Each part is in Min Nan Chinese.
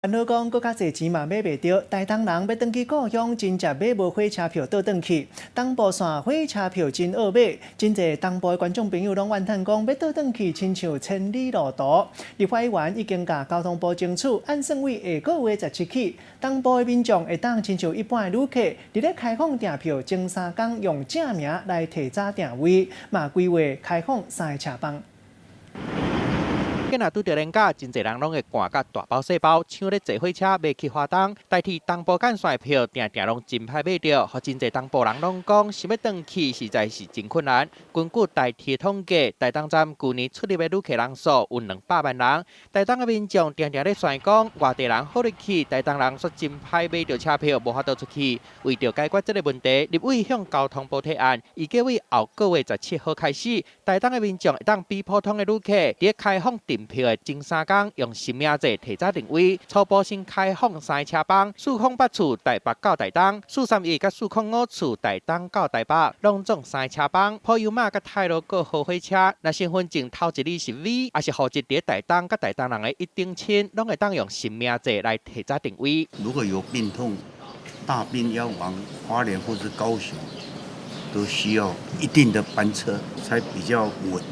煩惱講，閣較濟錢嘛買袂著，台東人欲轉去故鄉，真正買無火車票倒轉去。東部線火車票真惡買，真濟東部的觀眾朋友攏怨嘆講，欲倒轉去親像千里路途。立法委員已經共交通部爭取，按算為下個月十七起，東部的民眾會當親像一般的旅客，佇咧開放訂票前三工用正名來提早訂位，嘛規劃開放三個車幫。今仔拄著連假，真濟人攏會趕甲大包細包，搶咧坐火車欲去花東。台鐵東部幹線票定定攏真歹買著，予真濟東部人攏講，想欲轉去實在是真困難。根據台鐵統計，台東站舊年出入的旅客人數有兩百萬人。台東的民眾定定咧傳講，外地人好入去，台東人煞真歹買著車票，無法度出去。為著解決這个問題，立委向交通部提案，預計為後個月十七號開始，台東的民眾會當比普通的旅客，佇咧開放訂票的前三工用實名制提早訂位，初步先開放三個車幫，四空八處台北到台東，四三一佮四空五處台東到台北，攏總三個車幫。普悠瑪佮太魯閣號火車，若身份證頭一字是 V，抑是戶籍佇台東佮台東人的一等親，攏會當用實名制來提早訂位。如果有病痛，大病要往花蓮或是高雄，都需要一定的班車才比較穩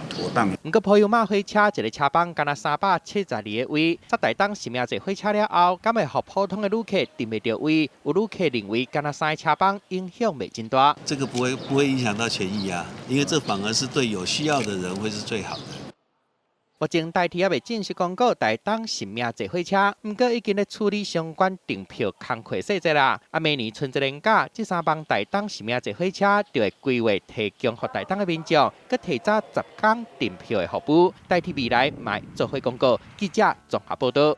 妥當。毋過普悠瑪火車一个車幫干焦三百七十二个位，煞台東實名制火車了後，敢會予普通的旅客訂袂著位？有旅客認為，干焦三个車幫影響袂真大。這個不會影響到權益啊，因為這反而是對有需要的人會是最好的。目前台鐵猶未正式公告台東實名制火車，毋過已經咧處理相關訂票工課細節啦。啊，明年春節連假，這三班台東實名制火車就會規劃提供予台東的民眾，閣提早十工訂票的服務。台鐵未來嘛會做伙公告。記者綜合報道。